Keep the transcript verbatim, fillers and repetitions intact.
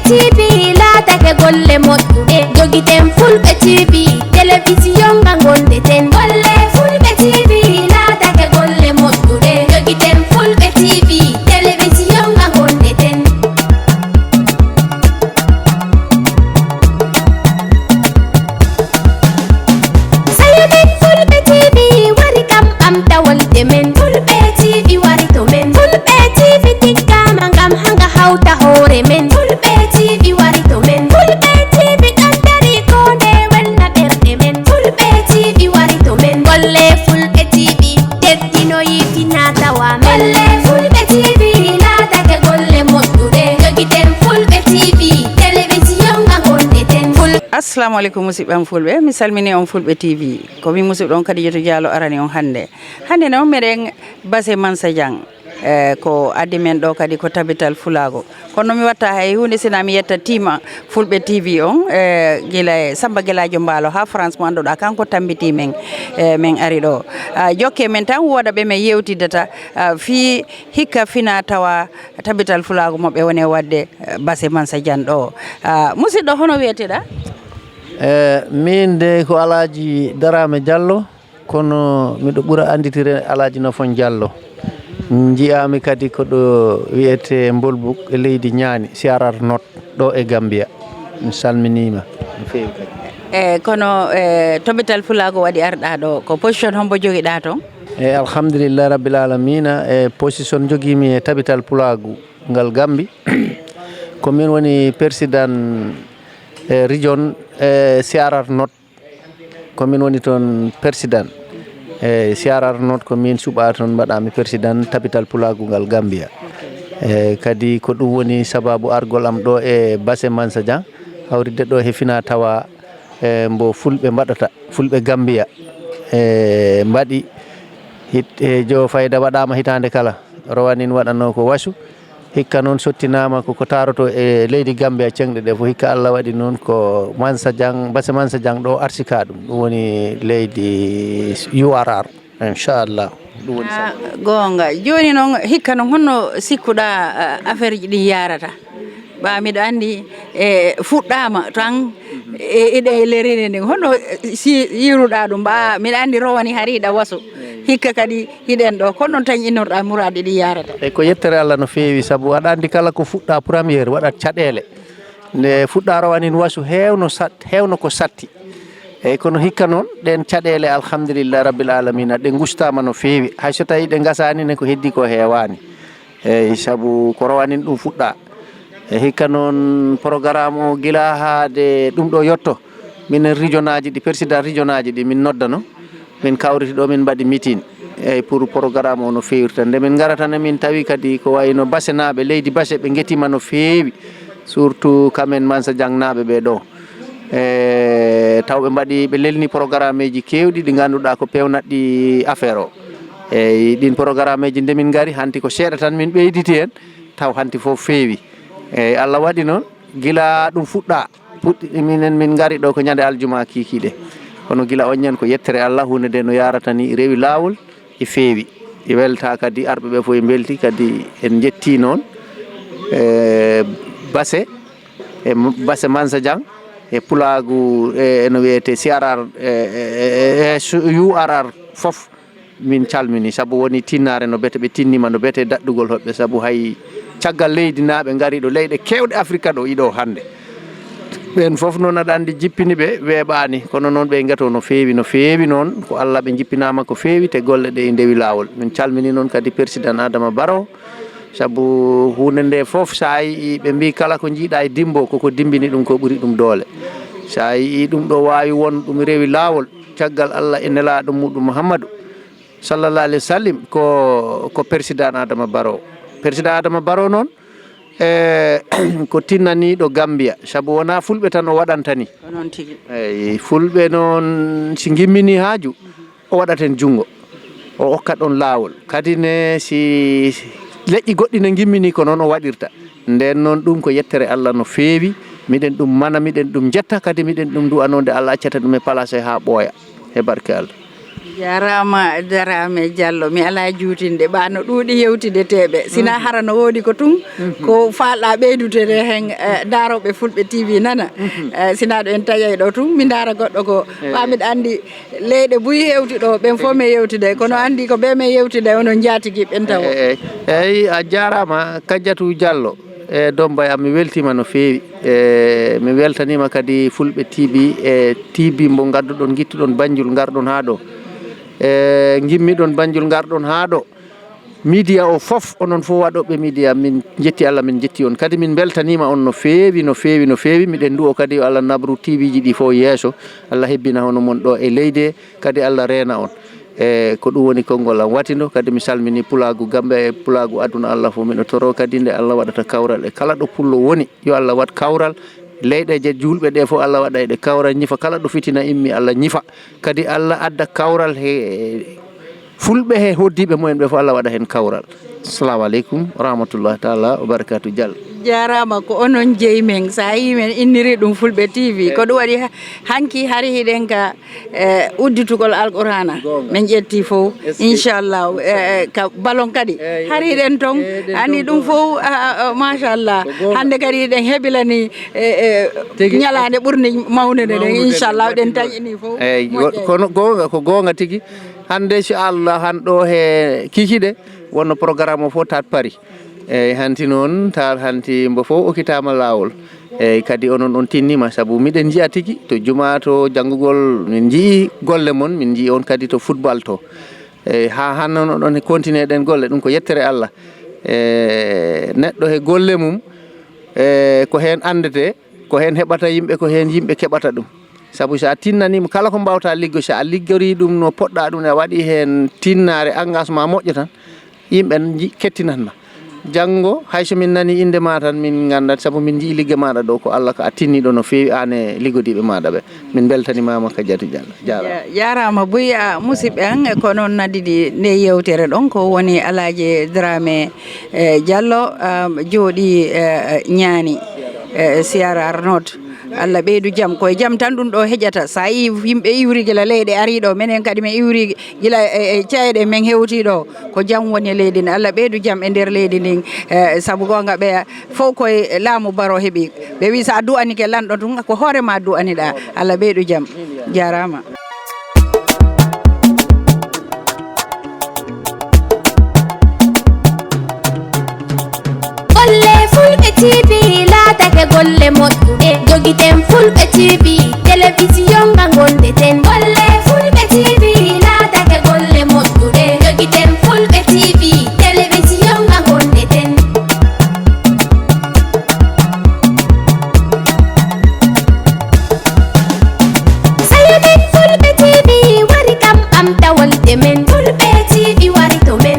T V laatake golle moƴƴuɗe. Jogiten Fulɓe T V, telewisiyon nga ngonɗen. Golle Fulɓe T V laatake golle moƴƴuɗe. Jogiten Fulɓe T V, telewisiyon nga ngonɗen. Sayo men Fulɓe T V wari kam ɓamtawolde men. Fulɓe T V wari to men. Fulɓe T V tiggama ngam hanga hawta hoore men. Fulɓe T V wari to men. Fulɓe T V ɗon dari ko nde welna ɓerɗe men. Fulɓe T V wari to men. Golle Fulɓe T V teddinoyi fina tawa men. Golle Fulɓe T V laatake golle moƴƴuɗe. Jogiten Fulɓe T V, telewisiyon nga ngonɗen. Ful- Assalamu alaikum, musidɓe am Fulɓe. Mi salmini on Fulɓe T V. Ko min musidɗo on Kadijatu Diallo arani on hannde. Hannde noon meɗen Base Mansa Diang. Eh, ko addi men ɗo kadi ko Tabital Fulaago. Kono mi watta hay huunde sina mi yetta tima Fulɓe T V on, eh, gila e Samba Gelaajo Mbaalo haa France mo annduɗaa kanko tambiti men, eh, men ari ɗo. Ah, jokke men tan wooda ɓe men yewtiddata, ah, fii hikka fina tawa Tabital Fulaago mo ɓe woni e waɗde, eh, Base Mansa Diang ɗo. Ah, musidɗo, hono wiyeteɗaa? Eh, min de ko Alaaji Daraame Diallo, kono miɗo ɓura annditire Alaaji Nofon Diallo. Njiyaami kadi ko ɗo wiyetee Mbolbuk e leydi Ñaani, C R R Nord, ɗo e Gambia. Mi salminiima no feewi kadi. E kono, e, Tabital Fulaago waɗi arɗaa ɗo, ko position hombo jogiɗaa toon? E, alhamdulillahi rabbil alamina, e, position jogiimi e Tabital Pulaagu ngal Gambi. Ko min woni président, e, region, e, C R R Nord. Ko min woni toon président. E, C R R Nord ko min suɓaa toon, mbaɗaami président Tabital Pulaagu ngal Gambia. E, kadi ko ɗum woni sababu argol am ɗo e Base Mansa Diang, hawritde ɗo he fina tawa, e, mbo Fulɓe mbaɗata, Fulɓe Gambia. E, mbaɗi hit-, e, jo fayda waɗaama hitaande kala. Rowanin waɗanoo ko wasu. Hikka noon sottinaama ko, ko taaroto e leydi Gambia, ceŋɗe ɗe fof. Hikka Allah waɗi noon ko Mansa Diang, Base Mansa Diang ɗo arsika ɗum. Ɗum woni leydi U R R, inchallah. Ɗum woni Ah, sabu. Goonga. Jooni noon, hikka noon, honno sikkuɗaa, ah, affaire ji ɗin yaarata? Ɓaa miɗo anndi, e, fuɗɗaama tan, e, iɗen e lerine ndin. Honno, e, si yiiruɗaa ɗum? Ɓaa miɗo anndi rowani hari iɗa waso. Hikka kadi hiɗen ɗo. Kono noon tan innorɗaa muraaɗi ɗi yaarata. E ko yettere Allah no feewi, sabu aɗa anndi kala ko fuɗɗaa première waɗat caɗeele. Nde fuɗɗaa rowanin wasu heewno sat-, heewno ko satti. Eyi, kono hikka noon, ɗeen caɗeele, alhamdulillah rabbil alamina, ɗe ngustaama no feewi. Hay so tawii ɗe ngasaani ne, ko heddii ko heewaani. Eyi, sabu ko rowanin ɗum fuɗɗaa. E hikka noon, programme o gila haa de ɗum ɗo yotto, minen regionaaji ɗi, président regionaaji ɗi, min noddano, min kawriti ɗo, min mbaɗi meeting. Eyi, pour programme o no feewirta. Nde min ngarata ne, min tawi kadi ko wayno Basenaaɓe, leydi Base, ɓe ngetiima no feewi, surtout kamen Mansa Diangnaaɓe ɓe ɗo. E, taw ɓe mbaɗi, ɓe lelni programmeeji keewɗi ɗi ngannduɗaa ko peewnatɗi affaire o. Eyi, ɗin programmeeji nde min ngari, hanti ko seeɗa tan min ɓeyditi heen, taw hanti fof feewi. Eyi, Allah waɗi noon, gila ɗum fuɗɗaa, puɗɗi, minen min ngari ɗo ko ñande aljuma kiikiiɗe. Kono gila on ñan ko yettere Allah, huunde nde no yaarata ni, rewi laawol, e feewi. E welta kadi arɓe ɓe fof e mbelti, kadi en njetti noon, e Base, e M-, Base Mansa Diang, e Pulaagu, e, e no wiyetee C R R, e, e, e, e su-, U R R fof. Min calmini, sabu woni tinnaare no bete, ɓe tinniima no bete daɗɗugol hoɓɓe, sabu hay caggal leydi naaɓe ngari ɗo, leyɗe keewɗe Afrika ɗo iɗo hannde. Ɓeen fof noon aɗa anndi jippini ɓe, weeɓaani, kono noon ɓe ngeto no feewi, no feewi noon, ko Allah ɓe jippinaama ko feewi, te golle ɗe e ndewi laawol. Min calmini noon kadi Persidan Adama Barrow, sabu huunde nde fof, so a yii ɓe mbii kala ko njiiɗa e dimmbo, koko dimmbini ɗum, ko ɓuri ɗum doole. So a yii ɗum ɗo waawi won ɗum rewi laawol, caggal Allah e nelaaɗo muɗum Muhammadu, sallallahu alaihi wasallam, ko, ko Persidan Adama Barrow. Persidan Adama Barrow noon, e, ko tinnaniiɗo Gambia, sabu wonaa Fulɓe tan o waɗanta ni. Ko noon tigi. Eyi, Fulɓe noon, si ngimmini haaju, o waɗat heen junngo, o okkat on laawol. Kadi ne, si leƴƴi goɗɗi ne ngimmini, ko noon o waɗirta. Ndeen noon, ɗum ko yettere Allah no feewi. Miɗen ɗum mana, miɗen ɗum njetta, kadi miɗen ɗum du'anoo nde Allah accata ɗum e palaas he haa ɓooya, he barke Allah. Jarama Darame Diallo, mi ala juutinde, ɓa no ɗuuɗi yewtideteeɓe. Sina hara no woodi ko tun, ko faalɗa ɓeydude heen, eh, daarooɓe Fulɓe T V nana. Eh, sina ɗo en taƴay ɗo tun, mi ndaara goɗɗo ko, ɓa miɗa anndi leyɗe buy hewti ɗo, ɓen fof mi yewtida, kono anndi ko ɓe mi yewtida, onon njaatigi ɓen tawo. Eyi, eyi, a jaaraama, Kadiatou Diallo. E Dombay am, mi weltiima no feewi. E mi weltaniima kadi Fulɓe T V, e T V mbo ngadduɗon, ngittuɗon Banjul, ngarɗon haa ɗo. E ngimmiɗon Banjul, ngarɗon haa ɗo. Media o fof, onon fof waɗooɓe media, min njetti Allah, min njetti on. Kadi min mbeltaniima on no feewi, no feewi, no feewi. Miɗen ndu'o kadi yo Allah nabru T V ji ɗi fof yeeso. Allah hebbina hono mon ɗo e leydi he, kadi Allah reena on. E ko ɗum woni konngol am watindo. Kadi mi salmini pulaagu Gambe e pulaagu aduna Allah fof. Miɗo toro kadi nde Allah waɗata kawral e kala ɗo pullo woni, yo Allah waɗ kawral. Leyɗe je juulɓe ɗe fof Allah waɗa e ɗe kawral, ñifa kala ɗo fitina immi, Allah ñifa. Kadi Allah adda kawral he Fulɓe he hoddiiɓe mumen ɓe fof, Allah waɗa heen kawral. Assalamu aleykum wa rahmatullahi taala wa barakatuh, Diallo. Jarama, ko onon jeyi men. Sa yi men inniri ɗum Fulɓe T V, ko ɗum waɗi ha-, hanki hari hiɗen ka, eh, udditugol Alqur'ana. Goonga. Men ƴetti fof, inchallah, eh, ka balon kadi. Hari hiɗen ton, ani ɗum fof, ah, ah, ah, machallah. Hannde kadi hiɗen hebilani, eh, eh, ñalaande ɓurnde mawnude nden, inchallah, ɗen taƴini fof. Eyyi, kono goonga, ko goonga tigi. Hannde, si Allah, han ɗo he kikiɗe, wonno programme o fof taat Paris. Eyyi, hanti noon, taat hanti mbo fof okkitaama laawol. Eyyi, kadi onon on tinniima, sabu miɗen njiya tigi to juma, to janngugol, min njii golle mon, min njii on kadi to football to. Eyyi, haa hanno oɗon continue ɗen golle, ɗum ko yettere Allah. E neɗɗo he golle mum, e ko heen anndete, ko heen heɓata yimɓe, ko heen yimɓe keɓata ɗum. Sabu so a tinnaniima kala ko mbaawta liggo, so a liggorii ɗum no poɗɗa ɗum, a waɗi heen tinnaare, engagement moƴƴo tan, yimɓe nji-, kettinan ma. Janngo, hay so min nani innde ma tan, min nganndat, sabu min njii ligge maaɗa ɗo, ko Allah ko a tinniiɗo no feewi, aan e liggodiiɓe maaɗa ɓe. Min mbeltanimaama ka Jatu Diallo. Jaaraama. Ja-, jaaraama buy, a, musidɓe an, ko noon nadidi nde yewtere ɗon, ko woni Alaaji Dramé, eh, Diallo, ah, jooɗii, eh, Ñaani, eh, Sierra Arnaud. Allah ɓeydu jam, ko e jam tan ɗum ɗo heƴata. Sa yi yimɓe iwri gila leyɗe ari ɗo, menen kadi men iwri gila e, e ceyɗe men hewti ɗo. Ko jam woni e leydi ndi. Allah ɓeydu jam e nder leydi ndin. Eh, sabu goonga ɓe fof koye laamu Baro heɓi. Ɓe wi sa du'anike lanɗo tun, ko hoore ma du'aniɗa. Allah ɓeydu jam. Jaaraama. Golle Fulɓe T V laatake golle moƴƴuɗe. Jogiten Fulɓe T V, telewisiyon nga gondeten. Golle Fulɓe T V laatake golle moƴƴuɗe. Jogiten Fulɓe T V, telewisiyon nga gondeten. Sayo men